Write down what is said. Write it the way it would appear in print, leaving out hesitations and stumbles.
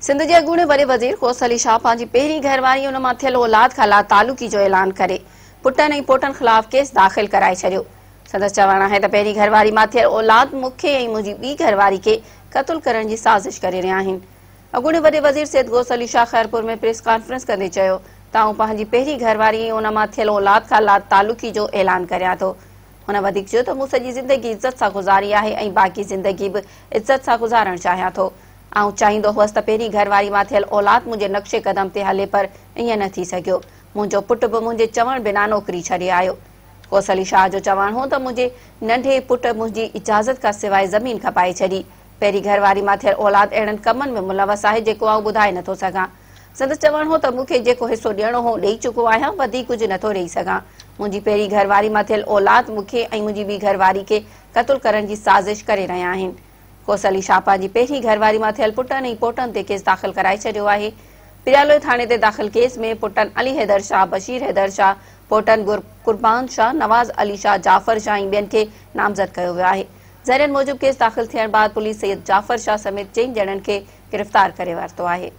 سنڌ جي اڳوڻي وڏي وزير غوث علي شاهه پنهنجي پهرين گهر واري ۽ ان مان ٿيل اولاد کان لاتعلقي جو اعلان ڪري پٽن ۽ پوٽن خلاف ڪيس داخل ڪرائي ڇڏيو. سندس چوڻ آهي ته پهرين گهر واري مان ٿيل اولاد مون کي ۽ منهنجي ٻي گهر واري کي قتل ڪرڻ جي سازش ڪري رهيا آهن. اڳوڻي وڏي وزير سيد غوث علي شاهه خيرپور ۾ پريس ڪانفرنس ڪندي چيو ته آئون پنهنجي پهرين گهر واري ۽ ان مان ٿيل اولاد کان لاتعلقي جو اعلان ڪريان ٿو. هن وڌيڪ چيو ته مون سڄي زندگي عزت سان گذاري آهي ۽ باقي زندگي به عزت سان گذارڻ چاهيان ٿو. آئون چاهيندو هئس ته پهرين گهر واري مان ٿيل اولاد منهنجي نقش قدم تي هلي پر ائين نه ٿي سگهيو. منهنجو پٽ به منهنجي چوڻ بنا نوڪري ڇڏي آيو. غوث علي شاهه جو چوڻ هو ته منهنجي ننڍي پٽ منهنجي اجازت کان سواء زمين کپائي ڇڏي. پهرين گهر واري مان ٿيل اولاد اهڙن ڪمن ۾ ملوث آهي جيڪو آئون ٻڌائي نٿو سگهان. سندس چوڻ هو ته مون کي جيڪو حصو ڏيڻو هو ڏئي چڪو آهيان وڌيڪ ڪجهه نٿو ڏئي سگهان. منهنجي پهرين گهر واري مان ٿيل اولاد مون کي ۽ منهنجي ٻي گهر واري کي قتل ڪرڻ جي سازش ڪري رهيا آهن. غوث علي شاهه پنهنجي پهرين گهرواري مان ٿيل پٽن ۽ پوٽن تي ڪيس داخل ڪرائي ڇڏيو آهي. پريالوء ٿاڻي تي داخل ڪيس ۾ پٽن علي حيدر شاهه، بشير حيدر شاهه، پوٽن قربان شاهه، نواز علي شاهه، جعفر شاهه ۽ ٻين کي نامزد ڪيو ويو آهي. ذريعن موجب ڪيس داخل ٿيڻ بعد پوليس سيد جعفر شاهه سميت چئن ڄڻن کي گرفتار ڪري ورتو آهي.